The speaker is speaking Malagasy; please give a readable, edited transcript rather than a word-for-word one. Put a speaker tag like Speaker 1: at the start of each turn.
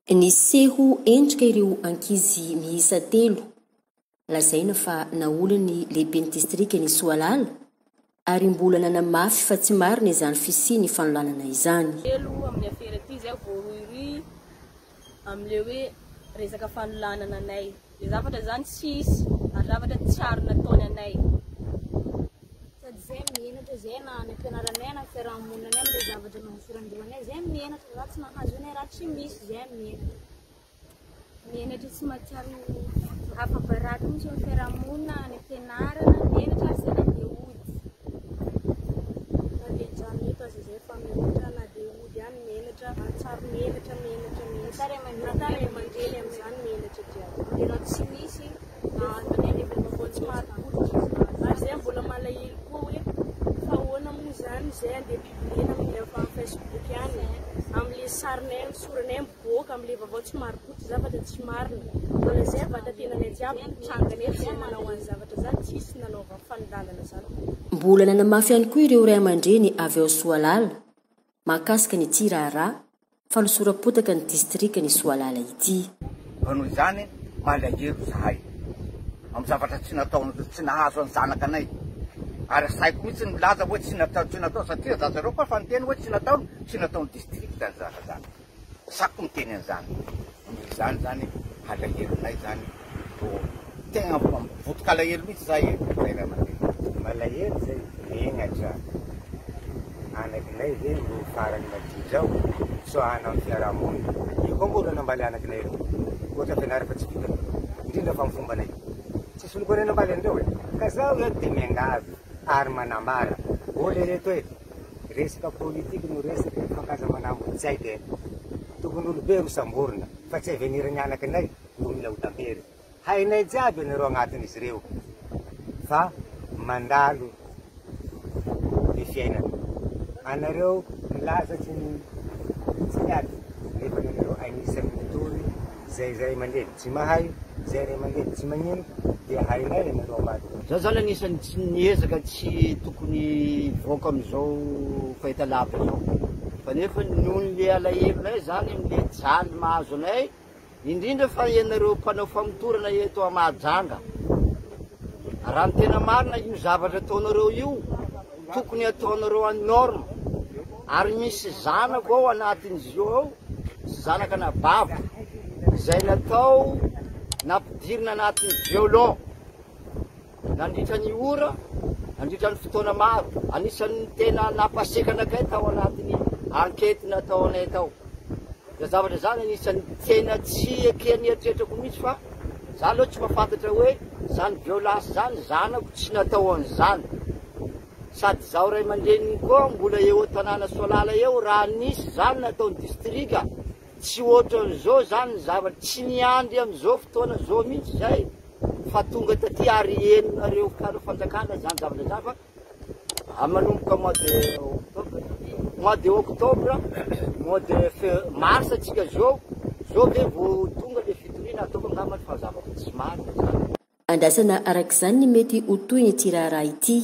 Speaker 1: Niseho endrika ireo ankizy miisa telo lazaina fa naolan'ny lehiben'ny distrikan'i Soalala ary mbola nanamafy fa tsy marina izany fisian'ny fanolanana izany.
Speaker 2: Telo amin'ny afera ity izay voarohirohy amin'ilay hoe resaka fanolanana anay. Ilay zavatra izany tsisy ary zavatra tsy ary nataony anay.
Speaker 3: Sady izay menatra izay na any am-pianaranay na fiaraha-monina anay amin'ilay zavatra nohosoran-dohanay izay menatra raha tsy nahazo anay raha tsy misy izay menatra. Menatra tsy mahatsiaro afa-baraka mihitsy eo amin'ny fiaraha-monina any am-pianarana menatra ary izay na dia hody.
Speaker 4: Na dia hijanona eto aza izay fa menatra na dia hody any menatra mahatsiaro menatra menatra mihitsy. Na ray aman-dreny amin'izany menatra jiaby.
Speaker 3: Dia raha tsy misy
Speaker 4: Vaovao tsy marim-pototra. Ary izay mbola malahelo koa hoe fa ahoana moa izany izay andeha publier-na amin'ny amin'ny Facebook any, amin'ilay sarinay, ny soranay mivoaka amin'ilay vaovao tsy marim-pototra, zavatra tsy marina. Mbola izay vata-tenanay jiaby mitrangana eto izay manao an'ny zavatra izany, tsisy nanaovany fanolanana izany.
Speaker 1: Mbola nanamafy ihany koa ireo ray aman-dreny avy ao Soalala mahakasika ny ity raharaha fanosoram-potaka ny distrikan'i Soalala ity.
Speaker 5: Fa noho izany, malahelo izahay amin'ny zavatra tsy natao, tsy nahazo ny zanakanay. Ary sahiko mihitsy ny milaza hoe tsy natao, tsy natao satria zaza ireo koa fa niteny hoe tsy natao, tsy nataon'ny district izany zavatra izany. Sahiko miteny an'izany. Noho izany izany, alahelonay izany, tegna votokalahelo mihitsy zahay ray aman-dreny.
Speaker 6: Malahelo zay, megnatra. Anakinay ve no farany maditra ao? Tsoahana amin'ny fiarahamonina. Io koa moa ro nambaly anakinay ro. Ohatra fianara fa tsy vita. Indrindra fa amin'ny fombanay. Tsisy olo koa re nambaly an'ireo e. Ka zaho eto dia miangavy ary manambara. Olo ireto e. Resaka politique no resaka eto fankaza manambo tsy haiko e. Tokony olobe ro samborina fa tsy avenir ny anakinay no mila ho tampery. Hainay jiaby ianareo agnatin'izy ireo fa mandalo ny fiainana. Anareo milaza tsy tsy miady nefa ianareo agnisan'ny mitory zay ray aman-dreny tsy mahay, zay ray aman-dreny tsy magnino dia hainay ianareo ambadika.
Speaker 7: Za zany anisan'ny tsy niezaka tsy tokony hivoaka amin'izao fahitalavitra izao fa nefa noho ny alahelonay zany amin'le jaly mahazo anay Indrindra fa ianareo mpanao famotorana eto a Mahajanga. Raha ny tena marina io zavatra ataonareo io tokony ataonareo en norme ary misy zanako ao anatin'izy io ao sy zanaka anabaviko izay natao nampidirina anatin'ny violon. Nandritra ny ora, nandritra ny fotoana maro, anisan'ny tena nampasiaka anakay tao anatin'ny ankety nataonay tao. Izany zavatra izany anisan'ny tena tsy eken'ny eritreritrako mihitsy fa za aloha tsy mahafantatra hoe izany violence izany zanako tsy natao an'izany. Sady izaho ray aman-dreniny koa mbola eo an-tanàna Soalala eo raha nisy izany nataon'ny distrika tsy ohatran'izao izany ny zavatra, tsy niandry amin'izao fotoana izao mihitsy izay. fa tonga taty ary henonareo mpiaro fanjakana izany zavatra izany fa manomboka mois de octobre mois de octobre mois de mars atsika zao zao ve vao tonga le fitoriana ataoko angambany fa zavatra tsy marina izany.
Speaker 1: Andrasana araka izany ny mety ho tohin'ity raharaha ity.